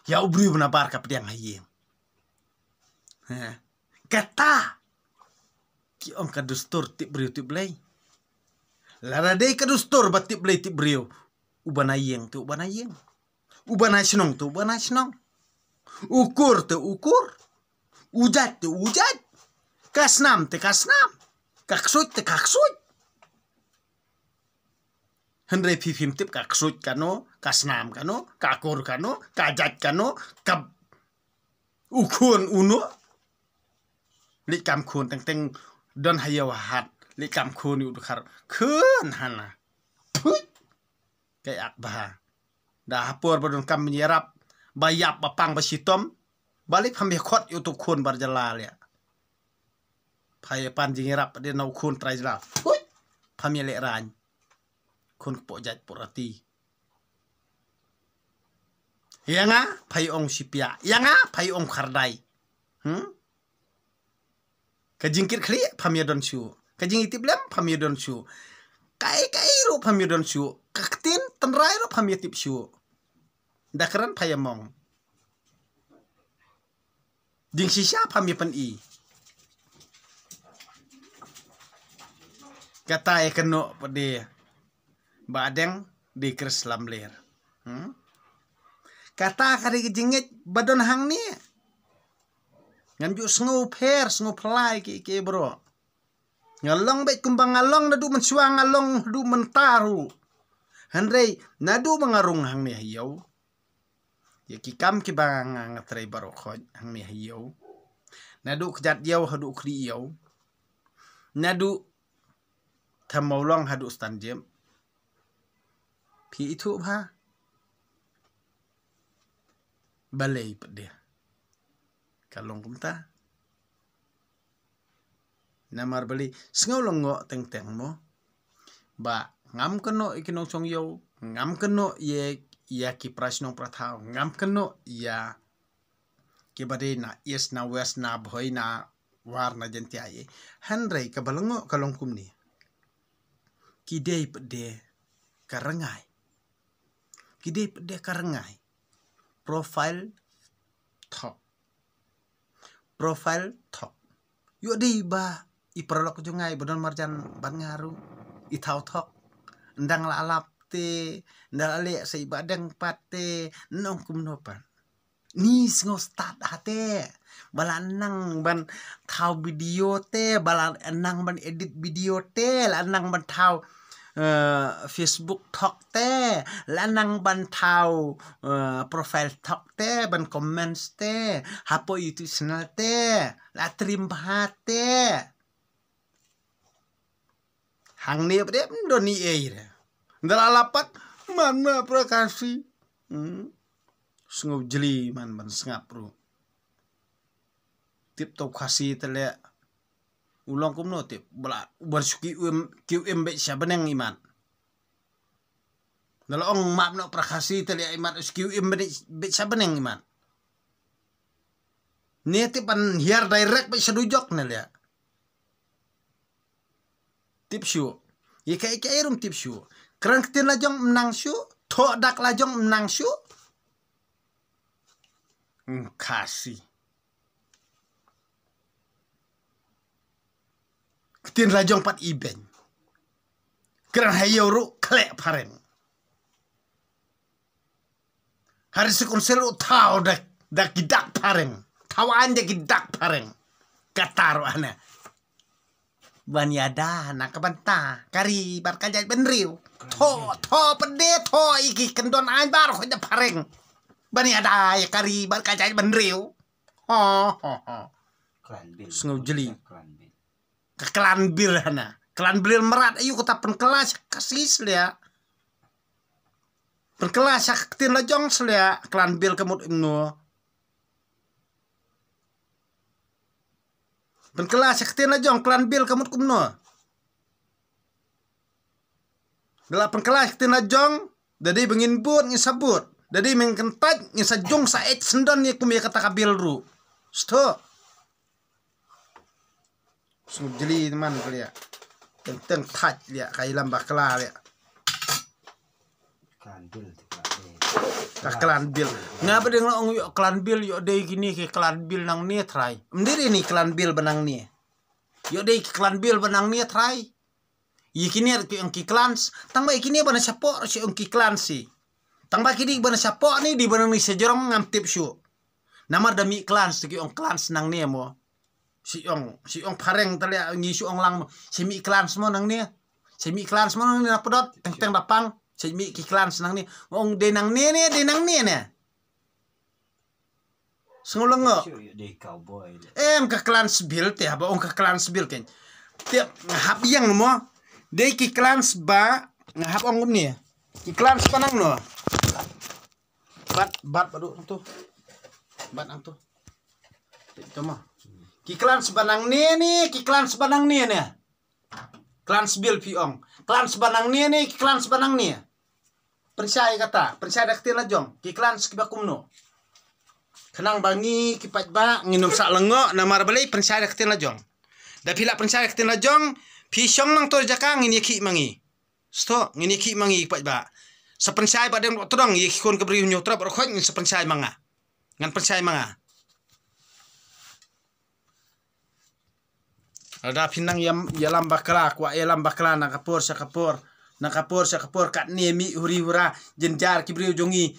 Ïa u briew nabar ka pdiang ha ïing. Ha. Kata ki ong ka dustur tip briew tip Blei. Lada dei ka dustur ba tip Blei tip briew, uba na ïing te uba na ïing, uba na shnong te uba na shnong, u kur te u kur, u jait te u jait, ka snam te ka snam, ka ksuid te ka ksuid. Hynrei phi phim tip ka ksuid kano, ka snam kano, ka kur kano, ka jait kano, ka u khun uno. Leit kam khun teng teng don ha ïew ha hat. Leit kam khun ïa u dkhar. Khun hana. Phuit. Ka ïak bha. Da ha por ba don kam ïarap, ba ïap ba pang ba shitom. Balei pham ïa khot ïa uto u khun bar jylla ïa. Pha ïa pan jingïarap dei na u khun trai jylla. Phuit. Pham ïa lehraiñ. Khun kpoh jait poh rati. Ïa nga pha ïa ong shipiah, ïa nga pha ïa ong khardai. Hmm? Ka jingkit khlieh pham ïa don shuh. Ka jingïatiplem pham ïa don shuh. Kai kai ruh pham ïa don shuh. Ka ktien tynrai ruh pham ïa tip shuh. Da kren pha ïa mong. Jingshisha pham ïa pyni. Kata ïa kano pade ba adeng di kris lamler. Hmm? Kata ka dei ka jingngeit ba don hangne. Ngam ju sngew pher, sngew phlai ki ki bro. Nga long beit kumba nga long naduh mynshuwa, nga long haduh mynta ruh. Hynrei naduh ba nga rung hangne ha ïew. Ïa ki kam kiba nga nga trei baroh khoit hangne ha ïew. Naduh kjat ïew haduh khlieh ïew. Naduh Thamawlong haduh Stanjip. Phi ithuh bha. Balei pat de ka long kumta? Namar balei? Sngew lyngngoh teng teng mo. Ba ngam kynnoh ïa ki nongshong ïew, ngam kynnoh ïa, ïa ki para shnong para thaw, ngam kynnoh ïa kiba dei na East na West na Bhoi na War na Jaintia ïa. Hynrei kaba lyngngoh ka long kumne. Ki dei pat de ka rngai. Ki dei pat de ka rngai. Profile thok. Profile thok. Ïoh dei ba i paralok jong nga i ba don marjan bad nga ruh i thaw thok. Ndang la lap te, ndang la leh sa i ba dang pat te, nong kumno pat. Ni sngew stad hate. Ba la nang ban thaw video te, ba la nang ban edit video te, la nang ban thaw eh, Facebook thok te, la nang ban thaw eh, profile thok te, ban comments te, hapoh YouTube channel te, la trim bha te. Hangne ba dei don ni ei re. Ndala lapat man ma prakasi. Hmm. Sngew jli man ban sngap ruh. Tip to Khasi te leh. U long kumno tip, ba la, u ban shu ki u im, ki u im beit sha bneng imat. Da la ong map noh pra Khasi te leh imat, u shu ki u im beit, beit sha bneng imat. Ne tip ban hiar direct beit sha dujok ne leh. Tip shuh. Ïa kaei kaei ruh tip shuh. Kren ktien la jong mnang shuh, thoh dak la jong mnang shuh. Khasi. Ktien la jong pat i beng. Kren ha ïew ruh khleh phareng. Hari sik un sel u thaw da, da ki dak phareng. Thaw an da ki dak phareng. Kata ruh hana. Ban ïada na ka bynta ka ri bad ka jaitbynriew. Tho, tho pynde tho i ki kyndon ain baroh da phareng. Ban ïada ïa ka ri bad ka jaitbynriew. Ho, ho, ho. Sngew jli. Ka klan bil hana. Klan bil mrad ayu kata pynkylla sha ka si slia. Pynkylla sha ka ktien la jong slia. Klan bil ka mut kumno. Pynkylla sha ka ktien la jong klan bil ka mut kumno. Da la pynkylla sha ka ktien la jong. Da dei ba ngin bud ngin sa bud. Da dei ba ngin kyntait ngin sa jong sa ej syndon ïa kum ïa kata ka bil ruh. Sto. Sngew jli man ka lia. Teng teng thait lia ka ilam bakla lia. Klan bil. Ka klan bil. Nga ba deng ong ïoh klan bil ïoh dei kini ki klan bil nangne trai. Mdiri ni klan bil ba nangne. Ïoh dei ki klan bil ba nangne trai. Ïa kine ki ong ki klan tang ba ïa kine ba na shapoh shi ong ki klan si. Tang ba kini ba na shapoh ni di ba nangne sha jrong ngam tip shu. Namar da mi klan si ki ong klan nangne mo. Si ong, si ong phareng tale ngi si ong lang mo. Si mi klan mo nangne. Si mi klan mo nangne na pedot teng teng da pang. Si mi ki klan nangne. Ong de nangne ne, de nangne ne. Sngew lengo. Em ka klan sbil te haba ong ka klan sbil ken. Te hap yang mo. De ki klan ba nga hap ong ni. Ki klan ba nang no. Bat, bat badu tu. Bat nang tu. Tama. Ki klan ba nangne ni, ki klan ba nangne ne. Klan sbil phi ong. Klan ba nangne ni, ki klan ba nangne. Pynshai kata, pynshai da ktien la jong. Ki klan kiba kumno. Khnang ba ngi ki paidbah ngin ym sa lengo namar balei pynshai da ktien la jong. Da phi la pynshai da ktien la jong, phi shong nang tor jaka ngin ïa ki mangi. Sto, ngin ïa ki mangi ki paidbah. Sa pynshai ba deng tdong ïa ki khun ka briew hynñiew trep rkhot ngin sa pynshai manga. Ngan pynshai manga. Lada phi nang ïam, ïalam bakla, kwah ïalam bakla na ka por sha ka por. Na ka por sha ka por katne mih huri hura jynjar ki briew jong ngi.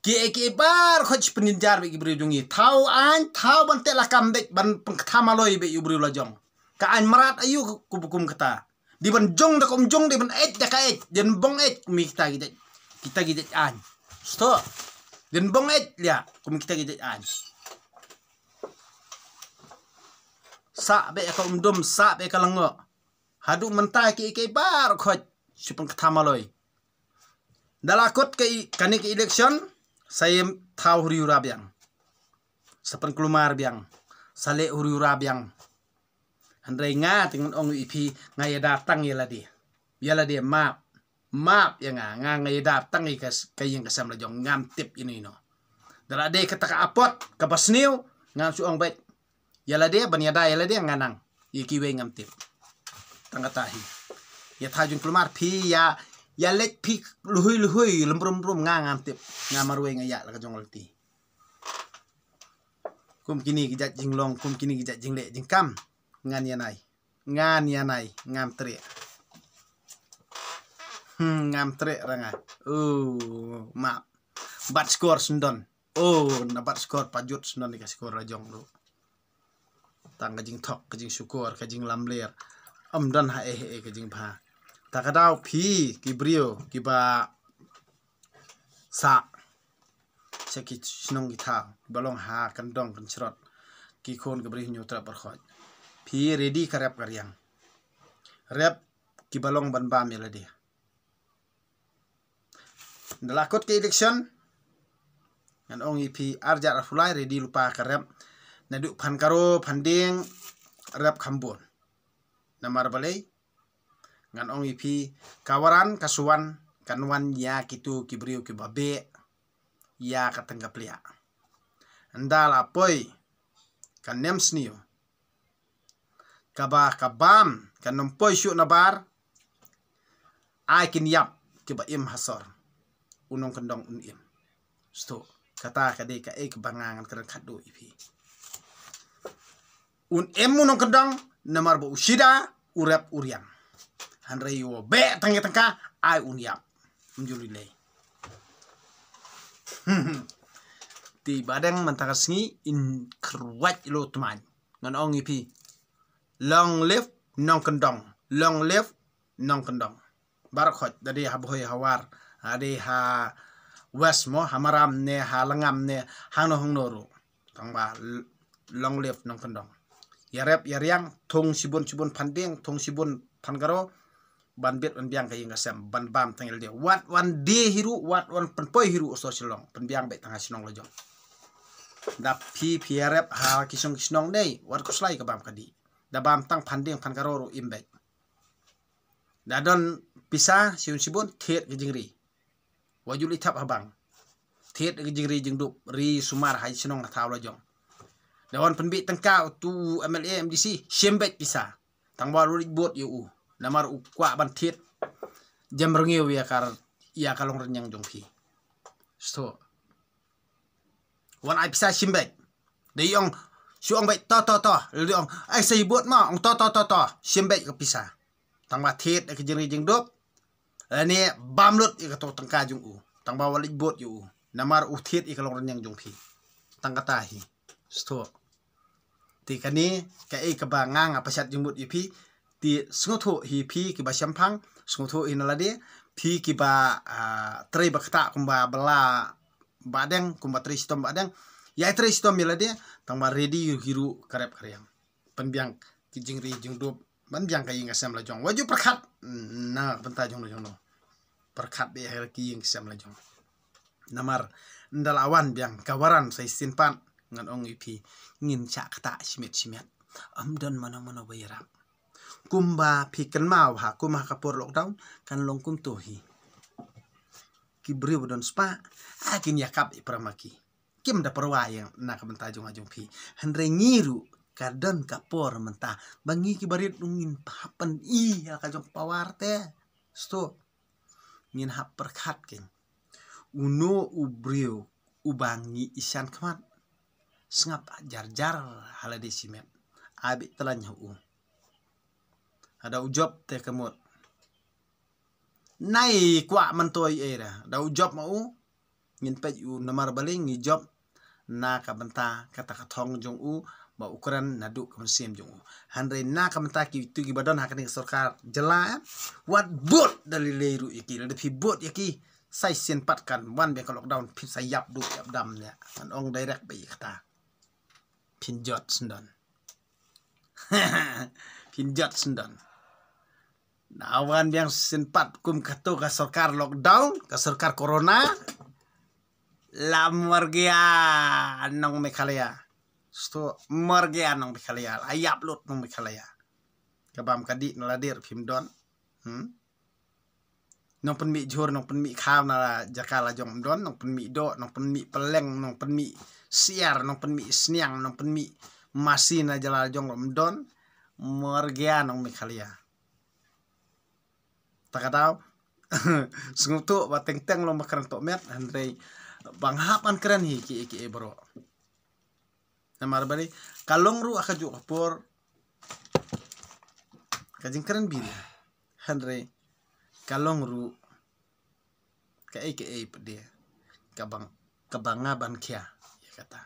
Ki ei ki ei baroh khoit pynjynjar bad ki briew jong ngi. Thaw aiñ, thaw ban teh lakam beit ban pynktham aloi beit ïa u briew la jong. Ka aiñ mrad aïu ka kum kata. Di ban jong da ka um jong, di ban ej da ka ej, di ban bong ej kum kita ki jait, kita ki jait aiñ. Sto. Di ban bong ej lia kum kita ki jait aiñ. Sah beit ka um dum, sah beit ka lengo. Haduh mynta ki ei ki ei baroh khoit shu pynktham aloi. Da la kut ka i, kane ka election, sa ïam thaw huri hura biang. Sa pynkulmar biang. Sa leh huri hura biang. Hynrei nga te ngan ong ïa phi nga ïada tang ïa lade. Ïa lade map. Map ïa nga, nga nga ïada tang ïa ka, ka ïing ka sem la jong ngam tip ïa ino ino. Da la dei kata ka apot, kaba sniew, ngam shu ong beit. Ïa lade, ban ïada ïa lade nga nang. Ïa kiwei ngam tip. Tang kata hi. Ïa thaw jingkulmar phi ïa, ïa leit phi luhui luhui, lembrum brum nga ngam tip. Nga marwei nga ïa la ka jong lati. Kum kini ki jait jinglong, kum kini ki jait jingleh jingkam. Ngan ïa nai. Ngan ïa nai, ngam treh. Hmm, ngam treh ra nga. Oh, map. Bat skor sendon. Oh, na bat skor pajut sendon ïa ka skor la jong ruh. Tang ka jingthok, ka jingshukor, ka jinglamler. Ym don ha eh eh ka jingbha. Ta ka daw phi, ki briew, kiba sah sha ki shnong ki thaw, ba long ha kyndong kynshrot, ki khun ki briew hynñiew trep rkhot. Phi ready ka rep ka riang. Rep kiba long ban bam ïa lade. Da la kut ka election, ngan ong ïa phi arjar arphew lai ready lypa ka rep. Naduh phan karo, phan dieng, rep kham bun. Namar balei, ngan ong ïa phi, ka waran, ka suwan, kan wan ïa kitu ki briew kiba beh, ïa ka teng ka pliah. Ynda la poi, ka nem sniew. Kaba, ka bam, kan nym poi shuh nabar, ai kin ïap, kiba im ha sor. U nongkyndong un im. Sto, kata ka dei ka ei kaba nga ngan kren khadduh ïa phi. Un im u nongkyndong, namar ba u shida u rep u riang. Hynrei u beh tang ïa tyngka ai un ïap. Ym ju lei lei. Te ba dang mynta ka sngi in kyrwat ïa u tmaiñ. Ngan ong ïa phi, long live nongkyndong. Long live nongkyndong. Baroh khoit, da dei ha Bhoi ha War, da dei ha West mo, ha Maram ne ha Lyngngam ne hangno hangno ruh. Tang ba long live nongkyndong. Ïa rep ïa riang, thung shibun shibun phan dieng, thung shibun phan karo, ban bit ban biang ka ïing ka sem, ban bam tang ïa lade. Wat wan die hi ruh, wat wan pynpoi hi ruh, u sor Shillong, pynbiang beit tang ha shnong la jong. Da phi phi ïa rep ha ki shnong ki shnong dei, wat khuslai ka bam ka dih. Da bam tang phan dieng phan karo ruh im beit. Da don pisa shibun shibun, thied ka jingri. Wat ju leit thap ha bank. Thied ka jingri jingdup, ri sumar ha shnong ha thaw la jong. Da wan pynbit tyngka utu u M L A M D C, shim beit pisa. Tang ba u leit bud ïa u. Namar u kwah ban thied. Jem rngiew ïa ka, ïa ka longrynieng jong phi. Sto. Wan ai pisa shim beit. Dei ong, shu ong beit to to to. Dei ong, ai sa ïa bud ma, ong to to to to. Shim beit ka pisa. Tang ba thied ka jingri jingdup. Lane bam lut ïa kato tyngka jong u. Tang ba wat leit bud ïa u. Namar u thied ïa ka longrynieng jong phi. Tang kata hi. Sto. Te kane kaei kaba nga nga pynshad jingmut ïa phi. Te sngewthuh hi phi kiba shemphang, sngewthuh hi na lade, phi kiba, ah, trei ba ktah kumba ba la Bahdeng, kumba trei shitom Bahdeng. Ïa trei shitom ïa lade, tang ba ready hi ruh ka rep ka riang. Pynbiang ki jingri jingdup, pynbiang ka ïing ka sem la jong. Wat ju pyrkhat na ka bynta jongno jongno. Pyrkhat beit ha ki ïing ki sem la jong. Namar ynda la wan biang ka waran sa shisien pat, ngan ong ïa phi, ngin shah ktah shimet shimet. Ym don mano mano ba ïarap. Kumba phi kynmaw ha, kum ha ka por lockdown, kan long kumto hi. Ki briew ba don spah, a kin ïakap ïa para ma ki. Kim da pyrwa ïa na ka bynta jong nga jong phi. Hynrei ngi ruh ka don ka por mynta ba ngi ki barit ruh ngin hap pyni ïa ka jong power te. Sto. Ngin hap pyrkhat kein. Uno u briew uba ngi ïashem khmat. Sngap jar jar ha lade shimet. Ai beit tlain ha u. Haba u jop te ka mut. Nai kwah myntoi ei da. Da u jop ma u. Ngin peit u namar balei ngi jop na ka bynta kata ka thong jong u ba u kren naduh ka mynsiem jong u. Hynrei na ka bynta kitu kiba don ha kane ka sorkar jylla, eh, wat bud da lei lei ruh ïa ki, lada phi bud ïa ki sa shisien pat kan wan biang ka lockdown phin sa ïap duh ïap dam ne. Ngan ong direct beit ïa kata. Phin jot sngewdon. Phin jot sngewdon. Na wan biang shisien pat kum kato ka sorkar lockdown, ka sorkar corona. La mor gia nong Meghalaya. Sto mor gia nong Meghalaya. La ïap lut nong Meghalaya. Ka bam ka dih na lade ruh phim don. Hmm? Nongpynmih jhur, nongpynmih khaw na jaka la jong ym don, nongpynmih doh, nongpynmih pylleng, nongpynmih siar, nongpynmih sniang, nongpynmih masi na jaka la jong ym don. Mor gia nong Meghalaya. Ta ka daw. Sngewthuh ba teng teng long ba kren tohmet, hynrei ba nga hap ban kren hi kiei kiei baroh. Namar balei, ka long ruh ha kajuh ka por ka jingkren biang. Hynrei ka long ruh kaei kaei pat de kaba, kaba nga ban khia ïa kata.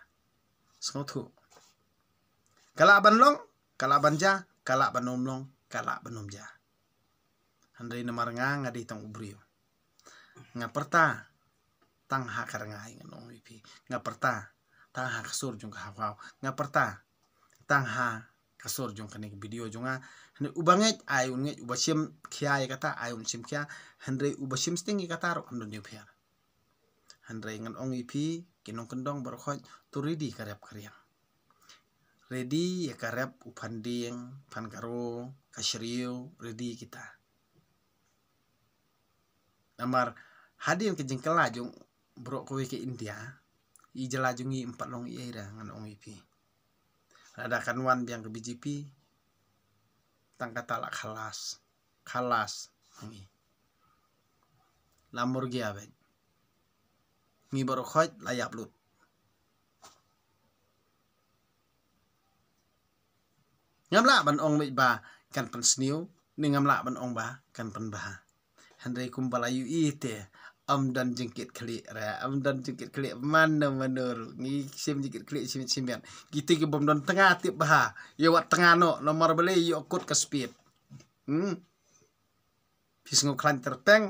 Sngewthuh. Ka lah ban long, ka lah ban jia, ka lah ban ym long, ka lah ban ym jia. Hynrei namar nga, nga dei tang u briew. Nga pyrta tang ha ka rngai, ngan ong ïa phi. Nga pyrta tang ha ka sur jong ka haw haw. Nga pyrta tang ha ka sur jong kane ka video jong nga. Hynrei uba ngeit ai un ngeit, uba shim khia ïa kata ai un shim khia. Hynrei uba shim sting ïa kata ruh kam don jingpher. Hynrei ngan ong ïa phi ki nongkyndong baroh khoit, to ready ka rep ka riang. Ready ïa ka rep u phan dieng, phan karo, ka shriew, ready kita. Namar hadien ka jingkylla jong baroh kawei ka India, i jylla jong ngi ym pat long ei ei da, ngan ong ïa phi. Lada kan wan biang ka B J P, tang kata la khalas. Khalas. Ngi la mor gia beit. Ngi baroh khoit la ïap lut. Ngam lah ban ong beit ba kan pynsniew, ne ngam lah ban ong ba kan pynbha. Hynrei kumba la ïohi te, ym don jingkitkhlieh re, ym don jingkitkhlieh man na mano ruh. Ngi shim jingkitkhlieh shimet shimet. Kito ki bym don tnga tip bha, ïa wat tnga noh, namar balei ïoh kut ka speed. Hmm. Phi sngew khlaiñ tyrpeng,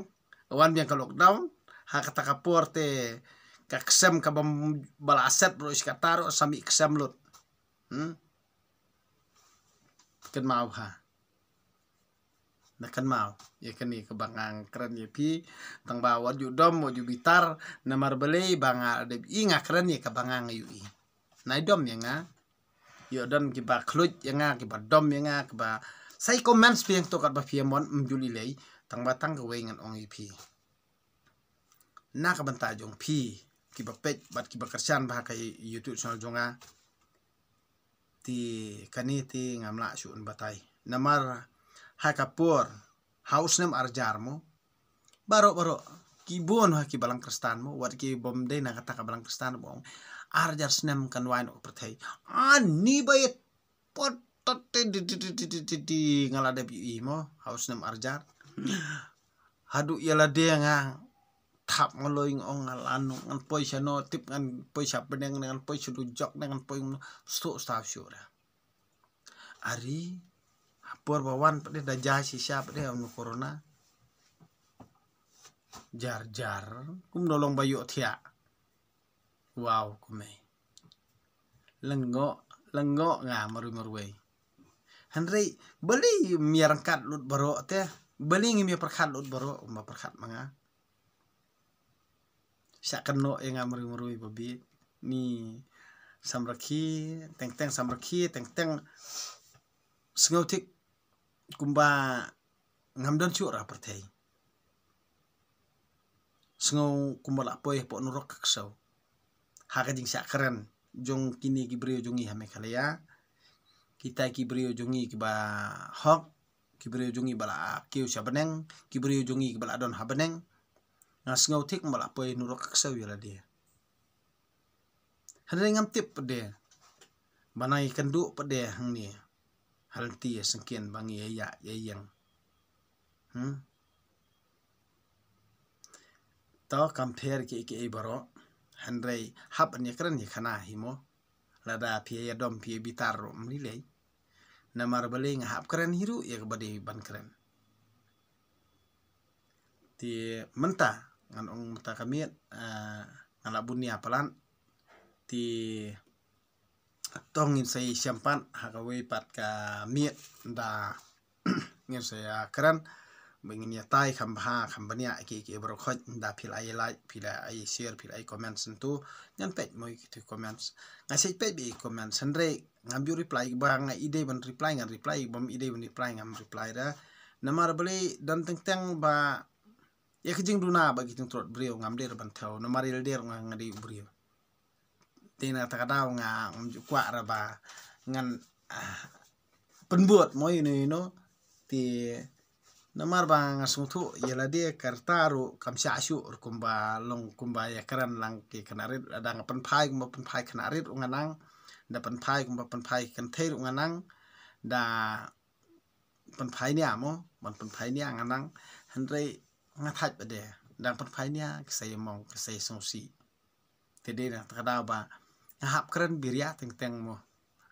wan biang ka lockdown, ha kata ka por te ka ksem ka bym ba la set ruh shi katta ruh sa mih ksem lut. Hmm. Kynmaw ha. Na kynmaw ïa kane kaba nga kren ïa phi, tang ba wat ju dom, wat ju bitar, namar balei ba nga dep i nga kren ïa kaba nga nga ïohi. Nai dom ïa nga. Ïoh don kiba khluit ïa nga, kiba dom ïa nga, kiba sa ïa comments phi hangto katba phi ïa mon, ym ju lei lei, tang ba tang kawei ngan ong ïa phi. Na ka bynta jong phi kiba peit bad kiba kyrshan bha ha ka YouTube channel jong nga, te kane te ngam lah shuh ban batai. Namar ha ka por, ha u snem ar hajar mo, baroh baroh ki bun ha ki balang Khristan mo, wat ki bym dei na kata ka balang Khristan mo, ar hajar snem kan wai noh ka pyrthei. Ani ba ïa pot tot te di di di di di di di nga la dep ïohi mo, ha u snem ar hajar. Haduh ïa lade nga thap ngaloi, nga ong nga lano, ngan poi shano, tip ngan poi sha bneng ne ngan poi sha dujok ne ngan poi mano, stok staw shuh re. Ari, ha por ba wan pat de da jia shisha pat de ïa une u corona. Jar jar, kumno long ba ïohthiah. Wow, kumne. Lyngngoh, lyngngoh nga marwei marwei. Hynrei balei ngim ïa ryngkat lut baroh te? Balei ngim ïa pyrkhat lut baroh kumba pyrkhat ma nga? Shah kynnoh ïa nga marwei marwei ba bieit. Ni samrkhie, teng teng samrkhie, teng teng sngew thik kumba ngam don shuh ha pyrthei. Sngew kumba la poi hapoh nurok ka ksew. Ha ka jingshah kren jong kine ki briew jong ngi ha Meghalaya, kita ki briew jong ngi kiba hok, ki briew jong ngi ba la kiew sha bneng, ki briew jong ngi kiba la don ha bneng, nga sngew thik kumba la poi nurok ka ksew ïa lade. Hynrei ngam tip pat de ba nang ïakynduh pat de hangne ha lynti ïa syngkien ba ngi ïa ïa ïeng. Hmm. To kam pher kiei kiei baroh. Hynrei hap ban ïakren ïa khana hi mo. Lada phi ïa dom phi ïa bitar ruh ym lei lei. Namar balei nga hap kren hi ruh ïa kaba dei ban kren. Te mynta ngan ong mynta ka miet, ah, nga la bun nia palat. Te to ngin sa ïashem pat ha kawei pat ka miet, da ngin sa ïakren ba ngin ïatai kham bha kham bniah kiei kiei baroh. Khoit da phi la ai like, phi la ai share, phi la ai comment shen tu, ngan peit mo ïa kitu comments. Nga sa peit beit ïa comments, hynrei ngam ju reply, ba nga i dei ban reply ngan reply, bym i dei ban reply ngam reply da. Namar balei, don teng teng ba ïa ka jingduna bad ki jingtrud briew ngam dei ruh ban thew, namar ïa lade ruh nga dei u briew. Te na kata ka daw nga ngam ju kwah ruh ba ngan, ah, pynbud mo ïa uno uno. Te namar ba nga sngewthuh ïa lade ka rta ruh kam shah shuh ruh kumba long kumba ïakren lang ki khynnah rit, lada nga pynphai kumba pynphai khynnah rit ruh nga nang, da pynphai kumba pynphai kynthei ruh nga nang, da pynphai nia mo, ban pynphai nia nga nang, hynrei nga thait pat de, dang pynphai nia ki sa ïa mong, ki sa ïa sngewsih. Te dei na kata ka daw ba nga hap kren biria teng teng mo.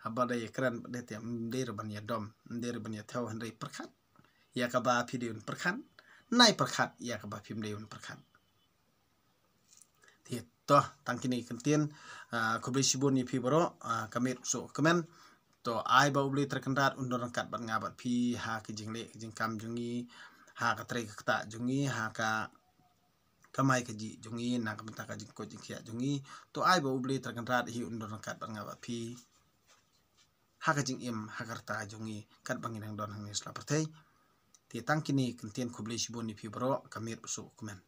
Haba dei ïakren pat de te ym dei ruh ban ïadom, ym dei ruh ban ïathew, hynrei pyrkhat ïa kaba phi dei ban pyrkhat, nai pyrkhat ïa kaba phim dei ban pyrkhat. Te to tang kine ki kyntien, ah, khublei shibun ïa phi baroh, ah, ka miet suk kmen. To ai ba U Blei Trai Kynrad un don ryngkat bad nga bad phi ha ka jingleh ka jingkam jong ngi, ha ka trei ka ktah jong ngi, ha ka kamai kajih jong ngi, na ka bynta ka jingkoit jingkhiah jong ngi. To ai ba U Blei Trai Kynrad hi un don ryngkat bad nga bad phi ha ka jingim, ha ka rta jong ngi katba ngi nang don hangne sla pyrthei. Te tang kine ki kyntien, khublei shibun ïa phi baroh, ka miet suk kmen.